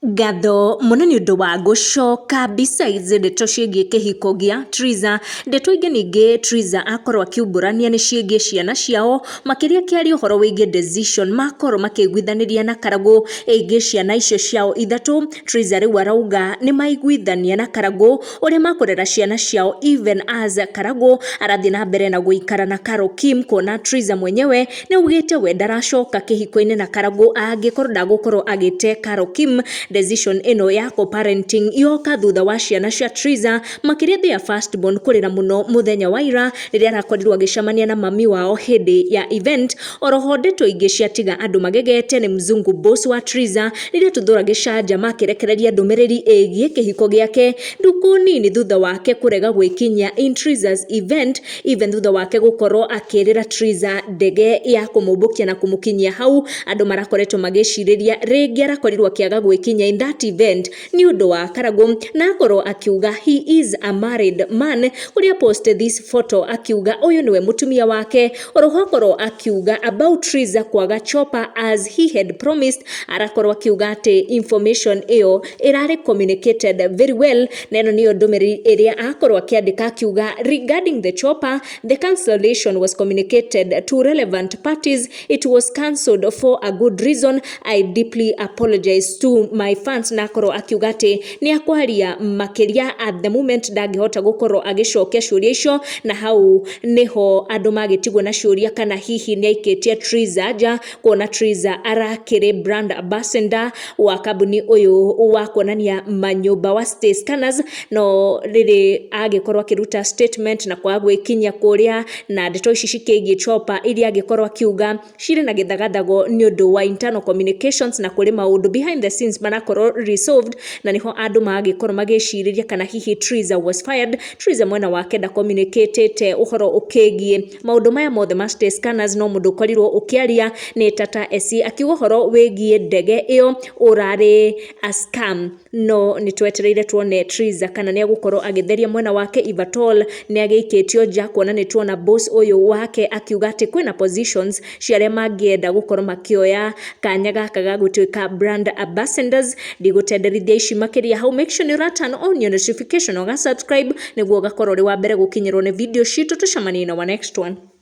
Ngatho mũno nĩ ũndũ wa gũcoka. Besides ndeto ciĩgiĩ kĩhiko gĩa Triza, ndeto ingĩ ningĩ Triza akorwo akiumbũrania nĩ ciĩgiĩ ciana ciao, makĩria akĩaria ũhoro wĩgiĩ decision makorwo makĩiguithanĩria na Karagũ ĩgiĩ ciana icio ciao ithatũ. Triza rĩu arauga nĩ maiguithania na Karagũ ũrĩa makũrera ciana ciao, even as Karagũ arathiĩ na mbere na gũikara na Carol Kim, kuona Triza mwenyewe nĩ augĩte we ndaracoka kĩhiko-inĩ na Karagũ angĩkorwo ndagũkorwo agĩte Carol Kim. Decision ĩno ya co-parenting yoka thutha wa ciana cia Triza, makĩria their first born, kũrĩra mũno mũthenya wa ira rĩrĩa arakorirwo agĩcemania na mami wao hĩndĩ ya event. Oroho ndeto ingĩ ciatiga andũ magegete nĩ mzungu boss wa Triza rĩrĩa tuthũra gĩcanja makĩrekereria ndũmĩrĩri ĩgiĩ kĩhiko gĩake ndukũ nini thutha wake kũrega gwĩkinyia in Triza's event, even thutha wake gũkorwo akĩrĩra Triza ndege ya kũmũmbũkia na kũmũkinyia hau. Andũ marakoretwo magĩcirĩria rĩngĩ arakorirwo akĩaga gwĩkinyia in that event nĩ ũndũ wa Karagũ, na akorwo akiuga he is a married man, kũrĩa post this photo akiuga ũyũ nĩwe mũtumia wake. Oroho akorwo akiuga about Triza kwaga chopper as he had promised, arakorwo akiuga atĩ information ĩyo ĩrarĩ communicated very well, na ĩno nĩyo ndũmĩrĩri ĩrĩa akorwo akĩandĩka akiuga, "Regarding the chopper, the cancellation was communicated to relevant parties. It was cancelled for a good reason. I deeply apologize to my fans." Na akorwo akiuga atĩ nĩ akwaria makĩria, at the moment ndangĩhota gũkorwo agĩcokia ciũria icio, na hau nĩho andũ magĩtigwo na ciũria kana hihi nĩ aikĩtie Triza nja, kuona Triza arakĩrĩ brand ambassador wa kambuni ũyũ wa kuonania manyũmba wa Stay Scanners. No rĩrĩ agĩkorwo akĩruta statement na kwaga gwĩkinyia kũrĩa, na ndeto ici cikĩgiĩ chopper iria angĩkorwo akiuga cirĩ na gĩthagathago nĩ ũndũ wa internal communications na kũrĩ maũndũ behind the scenes marakorwo resolved, na nĩho andũ magĩkorwo magĩcirĩria kana hihi Triza was fired. Triza mwena wake ndacommunicatĩte ũhoro ũkĩgiĩ maũndũ maya mothe ma Stay Scanners, no mũndũ ũkorirwo ũkĩaria nĩ Tata SC akiuga ũhoro wĩgiĩ ndege ĩyo ũrarĩ a scam. No nĩ twetereire tuone Triza kana nĩ egũkorwo agĩtheria mwena wake, if at all nĩ agĩikĩtio nja, kuona nĩ tuona boss ũyũ wake akiuga atĩ kwĩna positions cia arĩa mangĩenda gũkorwo makĩoya kanya gaka ga gũtuĩka brand ambassadors. Ndigũtenderithia ici makĩria hau, make sure nĩ ũra turn on your notification, ũga subscribe nĩguo ũgakorwo ũrĩ wa mbere gũkinyĩrwo nĩ video citũ. Tũcemanie na wa next one.